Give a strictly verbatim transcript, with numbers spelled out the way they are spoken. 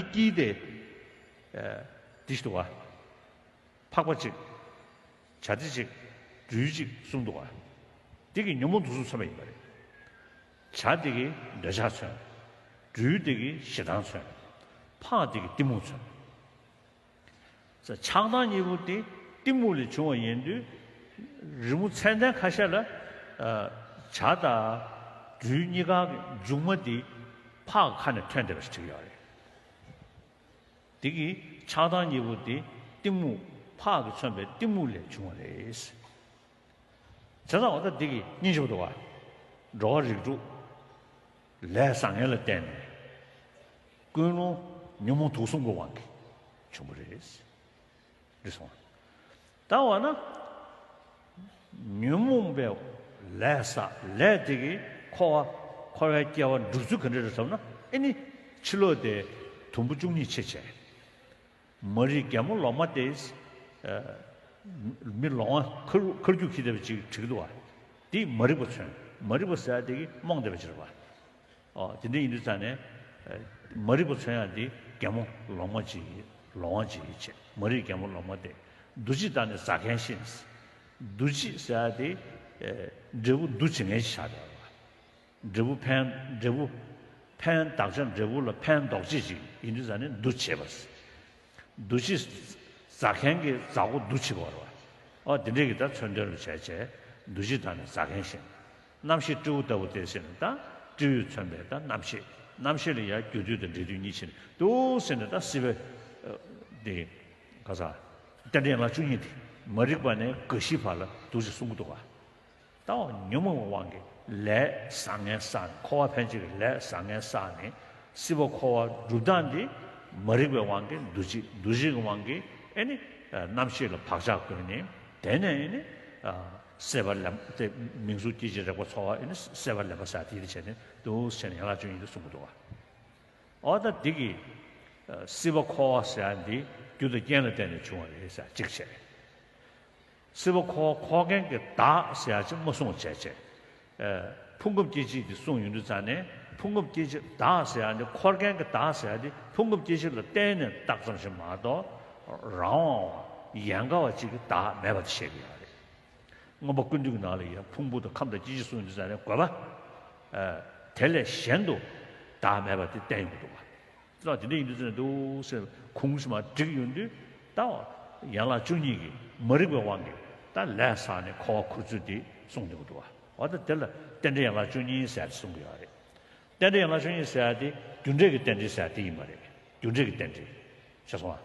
དཀྱིལ་དེ། ཨ། དེ་ཞིག་འདུག་ག། འཕགས་པ་གཅིག། བྱ་དེ་གཅིག། སྦྲུལ་གཅིག་གསུངས་འདུག་ག། དེ་གིས་ཉོན་མོངས་དུག་གསུམ་མཚོན་པ་ཡིན་པ་རེད། བྱ་དེ་གིས་འདོད་ཆགས་མཚོན། སྦྲུལ་དེ་གིས་ཞེ་སྡང་མཚོན། འཕགས་དེ་གིས་གཏི་མུག་མཚོན། ཆགས་སྡང་གཉིས་པོ་དེ་གཏི་མུག་ལས་བྱུང་བ་ཡིན་དུས། རི་མོ་མཚན་ལྡན་ཁ་ཤས་ལ། ཨ། བྱ་དང་སྦྲུལ་གཉིས་ཀ་གི་མཇུག་མ་དེ་འཕགས་ཀྱི་ཁ་ནས་ཐོན་བསྡད་པ་ཞིག་བྲིས་ཡོད་རེད། དེ་གི་ཆགས་སྡང་གཉིས་པོ་དེ་གཏི་མུག་འཕགས་ཀྱིས་མཚོན་པའི་གཏི་མུག་ལས་བྱུང་བ་རེད། བྱས་ཙང་འོ་ད་འདི་གི་སྙིང་རྗེ་པོ་འདུག་ག། འགྲོ་བ་རིགས་དྲུག་ལས་བཟང་ངན་ལ་བརྟེན་ནས་ཀུན་སློང་ཉོན་མོངས་དུག་གསུམ་གྱི་དབང་གིས་བྱུང་བ་རེད། འདི་སོང་། ད་འོ་ན། ཉོན་མོངས་པའི་ལས་བསགས། ལས་དེ་གིས་འཁོར་བ། འཁོར་བའི་སྐྱེ་བ་འགྲུབ་ཚུལ་ག་འདྲ་རེད་ཟེར་ན། ཨེ་ནི་ཕྱི་ལོགས་དེ་དུམ་བུ་བཅུ་གཉིས་ཕྱེ་བྱས། མ་རིག་རྒན་མོ་ལོག་སྨྲ་སྟེ། ཨ། མི་ལོང་བ་ཁར་ཁར་རྒྱུག་ཁྱེར་བསྡད་པ་ཅིག་བྲིས་འདུག་ག། དེ་མ་རིག་པ་མཚོན། མ་རིག་པ་ཟེར་ཡ་དེ་གིས་རྨོངས་བསྡད་པ་ཅིག་རེད་པ། ཨོ། དེ་འདྲ་ཡིན་དུས་ཙང་ནས། ཨ། མ་རིག་པ་མཚོན་ཡ་དེ་རྒན་མོ་ལོང་བ་ཅིག་ཡིན། ལོང་བ་ཅིག་ཡིན་བྱས། མ་རིག་རྒན་མོ་ལོག་སྨྲ་སྟེ། འདུ་བྱེད་བདག་ནི་ཟ་མཁན་ཤེས། འདུ་བྱེད་ཟེར་ཡ་དེ། ཨ། འབྲས་བུ་འདུ་བྱེད་མཁན་ཞིག་ཆགས་བསྡད་པ། འབྲས་བུ་ཕན། འབྲས་བུ་ཕན། བདག་ཅག་འབྲས་བུ་ལ་ཕན་འདོགས་བྱེད་ཅིག་ཡིན་དུས་ཙང་ནས་འདུ་བྱེད་པ། འདུ་བྱེད་ཟ་མཁན་གྱི་ཟ་སྒོ་འདུ་བྱེད་པ་རེད་པ། ཨོ། དེ་འདྲས་ཀྱི་ད་མཚོན་དོན་ལ་བྱས་བྱས། འདུ་བྱེད་བདག་ནི་ཟ་མཁན་ཤེས། རྣམ་ཤེས་སྤྲེའུ་ལྟ་བུ་སྟེ་ཟེར་ནས། ད་སྤྲེའུས་མཚོན་པའི་ད་རྣམ་ཤེས། རྣམ་ཤེས་ལ་ཡང་རྒྱུ་དུས་དང་འབྲས་དུས་གཉིས་ཕྱེ་ནས་འདུག་ཟེར་ནས། ད་སྲིད་པའི། ཨ། དེ་ག་ས། རྟེན་འབྲེལ་ཡན་ལག་བཅུ་གཉིས་དེ། མ་རིག་པ་ནས་རྒ་ཤིའི་བར་ལ་འདུག་ཅེས་གསུང་གི་འདུག་ག། ད་འོ་ན་ཉོན་མོངས་པའི་དབང་གིས་ལས་བཟང་ངན་བསགས་ནས། འཁོར་བ་ཕན་ཆད་ཀྱི་ལས་བཟང་ངན་བསགས་ནས། སྲིད་པ་འཁོར་བ་སྒྲུབ་སྟངས་འདི། མ་རིག་པའི་དབང་གིས་འདུ་བྱེད། འདུ་བྱེད་ཀྱི་དབང་གིས་ཨེ་ནི། ཨ། རྣམ་ཤེས་ལ་བག་ཆགས་བསྐུལ་ནས། དེ་ནས་ཨེ་ནི། ཨ། སྲེད་པ་ལེན། དེ་མིང་གཟུགས་སྐྱེ་མཆེད་རེག་པ་ཚོར་བ། ཨེ་ནི་སྲེད་པ་ལེན་པ་ཟེར་དེ་འདྲ་བྱས་ནས་འདུག་ཟེར་ནས་ཡན་ལག་བཅུ་གཉིས་དེ་གསུང་གི་འདུག་ག། འོ་ད་འདི་གི། ཨ། སྲིད་པ་འཁོར་བ་ཟེར་ཡ་འདི་རྒྱུ་དང་རྐྱེན་ལ་བརྟེན་ནས་བྱུང་བ་རེད་ཟེར་གཅིག་བྱས། སྲིད་པ་འཁོར་བ་འཁོར་མཁན་གྱི་བདག་ཟེར་ཡ་ཅིག་མ་གསུངས་བྱས་བྱས། ཨ། ཕུང་ཁམས་སྐྱེ་མཆེད་འདི་གསུངས་ཡོང་དུས་ཙང་ནས། ཕུང་ཁམས་སྐྱེ་མཆེད་བདག་ཟེར་ཡ་འདི། འཁོར་མཁན་གྱི་བདག་ཟེར་ཡ་འདི་ཕུང་ཁམས་སྐྱེ་མཆེད་ལ་བརྟེན་ནས་བཏགས་ཙམ་ཞིག་མ་གཏོགས། རང་དབང་བ། ཡན་ག་བ་ཅིག་གི་བདག་མེད་པ་དེ་བཤད་ཀྱི་ཡོད་རེད། མངོན་པ་ཀུན་བཏུས་ཀྱི་ནང་ལ་ཡང་ཕུང་པོ་དང་ཁམས་དང་སྐྱེ་མཆེད་གསུངས་ཡོང་དུས་ཙང་ནས། དགོས་པ། ཨ། དེ་ལས་གཞན་དུ་བདག་མེད་པ་དེ་བསྟན་ཡོང་གི་འདུག་ག། ད་དེ་འདྲ་ཡིན་དུས་ཙང་ནས་འདུག་ཟེར་ཁུངས་ཞིག་མར་བསྒྲིགས་ཡོང་དུས། ད་ཡན་ལག་བཅུ་གཉིས་ཀྱིས་མ་རིག་པའི་དབང་གིས་ད་ལས་བསགས་ནས་འཁོར་བ་འཁོར་ཚུལ་དེ་གསུངས་ཡོང་གི་འདུག་ག། འོ་ད་དེ་ལ་རྟེན་འབྲེལ་ཡན་ལག་བཅུ་གཉིས་ཟེར་ཡ་དེ་གསུང་གི་ཡོད་རེད། རྟེན་འབྲེལ་ཡན་ལག་བཅུ་གཉིས་ཟེར་ཡ་དེ་རྒྱུ་འབྲས་ཀྱི་རྟེན་འབྲེལ་ཟེར་ཡ་དེ་ཡིན་པ་རེད། རྒྱུ་འབྲས་ཀྱི་རྟེན་འབྲེལ། ཤེས་སོང་ང་།